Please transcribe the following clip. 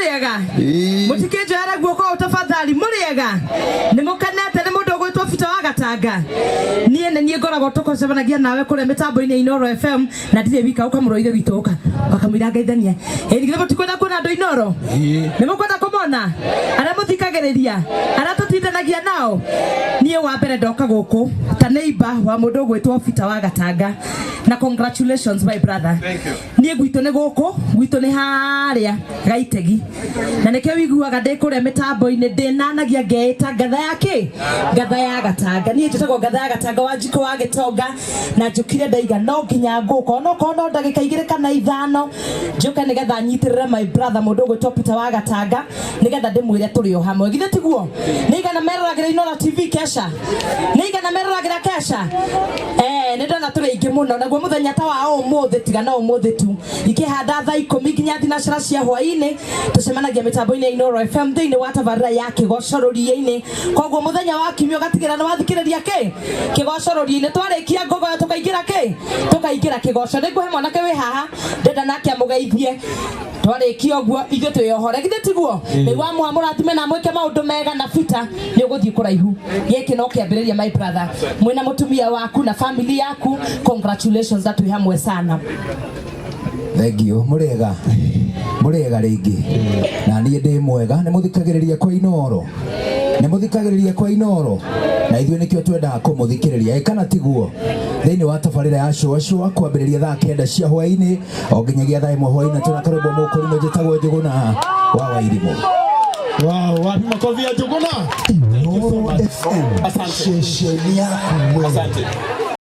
Mũrĩega? Mũtikĩnjoere guoko ũũ tafadhali. Mũrĩega? Nĩ mũkenete nĩ mũndũ ũgwĩtwo Peter wa Gatanga? Niĩ nĩ niĩ ngoragwo tũkũcemanagia nawe kũrĩa mĩtambo-inĩ ya Inooro FM na ndirĩ wika. Ũka mũrũ wa ithe witũ, ũka wakamũira ngaithania. Ĩ githĩ mũtikwenda kuona andũ a Inooro? Nĩ mũkwenda kũmona? Arĩa mũthikagĩrĩria, arĩa tũtindanagia nao. Niĩ wa mbere ndoka gũkũ ta neighbor wa mũndũ ũgwĩtwo Peter wa Gatanga, na congratulations, my brother. Thank you. Niĩ gwitũ nĩ gũkũ, gwitũ nĩ harĩa Gaitegi, na nĩkĩo wiguaga ndĩ kũrĩa mĩtambo-inĩ ndĩnanagia ngeĩta ngatha ya kĩ, ngatha ya Gatanga. Niĩ njĩtagwo ngatha ya Gatanga wa Njikũ wa Gĩtonga, na njũkire ndaiga no nginya ngũka onokorwo no ndagĩka 2 kana 5, njũke nĩgetha nyitĩrĩre my brother mũndũ ũgwĩtwo Peter wa Gatanga, nĩgetha ndĩmwĩre tũrĩ o hamwe. Githĩ tiguo? Nĩ igana meroragĩra Inooro TV kesha? Nĩ igana meroragĩra kesha? Nĩ ndona tũrĩ aingĩ mũno. Naguo mũthenya ta wa ũmũthĩ, tiga no ũmũthĩ tu, ikĩhanda thaa 10 nginya thinacara cia hwaĩ-inĩ, tũcemanagia mĩtambo-inĩ ya Inooro FM thĩinĩ wa tabarĩra ya Kĩgoco Rũriĩ-inĩ. Koguo mũthenya wa kiumia ũgatigĩra nĩ wathikĩrĩria kĩ Kĩgoco Rũriĩ-inĩ. Twarĩkia ngogoyo tũkaingĩra kĩ, tũkaingĩra kĩgoco. Nĩ ngũhe mwanake wĩ haha, ndenda nake amũgeithie. Twarĩkia ũguo ithuĩ twĩyohore, githĩ tiguo? Rĩu wamũha mũrathime na mwĩke maũndũ mega, na Peter nĩ ũgũthiĩ kũraihu. Gĩkĩ no kĩambĩrĩria, my brother, mwĩna mũtumia waku na family yaku. Congratulations, na twĩ hamwe sana. Thengiũ. Mũrĩega? Mũrĩega rĩngĩ? Na niĩ ndĩ mwega. Nĩ mũthikagĩrĩria kwa Inooro? Nĩ mũthikagĩrĩria kwa Inooro? Na ithuĩ nĩkĩo twendaga kũmũthikĩrĩria. Ĩ kana tiguo? Thĩinĩ wa tabarĩra ya Cũa Cũa, kwambĩrĩria thaa 9 cia hwaĩ-inĩ o nginyagia thaa 1 hwaĩ-inĩ, tũna karwĩmbo mũkũrinũ. Njĩtagwo Njũgũna wa Wairimũ. Wow, wapi makofi ya Njuguna? Thank you so much. FM. Asante. Ceceni yaku we. Asante.